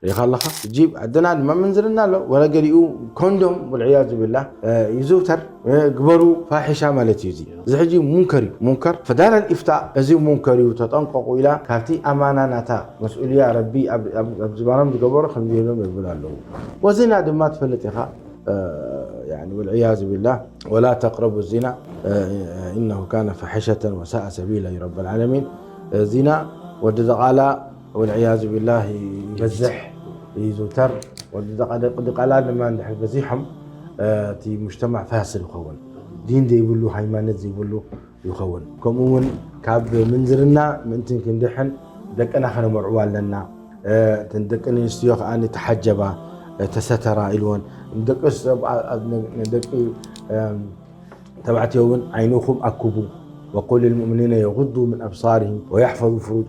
ሪኻ ኣለኻ። ሕጂ ዓድና ድማ ምንዝርና ኣሎ፣ ወላ ገሊኡ ኮንዶም ወልዕያዙ ቢላህ ይዝውተር። ግበሩ ፋሒሻ ማለት እዩ። እዚ እዚ ሕጂ ሙንከር እዩ። ሙንከር ፈዳረል ኢፍታ እዚ ሙንከር እዩ፣ ተጠንቀቑ ኢላ ካብቲ ኣማና ናታ መስኡልያ ረቢ ኣብ ዝባኖም ዝገበሩ ከምዚ ኢሎም የብሉ ኣለዉ። ወዚና ድማ ትፈልጥ ኢኻ ወልዕያዙ ቢላህ ወላ ተቅረቡ ዚና ኢነሁ ካነ ፋሒሸተን ወሳኣ ሰቢላ እዩ ረብ ልዓለሚን። ዚና ወዲ ዘቓላ ወልዕያዙ ቢላህ ይበዝሕ ይዝውተር። ወዲ ዘቓ- ደቂ ድቓላ ድማ እንድሕር በዚሖም እቲ ሙጅተማዕ ፋስድ ይኸውን። ዲን ዘይብሉ ሃይማኖት ዘይብሉ ይኸውን። ከምኡ እውን ካብ ምንዝርና ምእንትን ክንድሕን ደቅና ከነመርዕዋ ኣለና። እተን ደቂ ኣንስትዮ ከዓ ተሓጀባ ተሰተራ ኢልወን ደቂ ደቂ ተባዕትዮ እውን ዓይንኹም ኣክቡ وقل للمؤمنين يغضوا من أبصارهم ويحفظوا فروج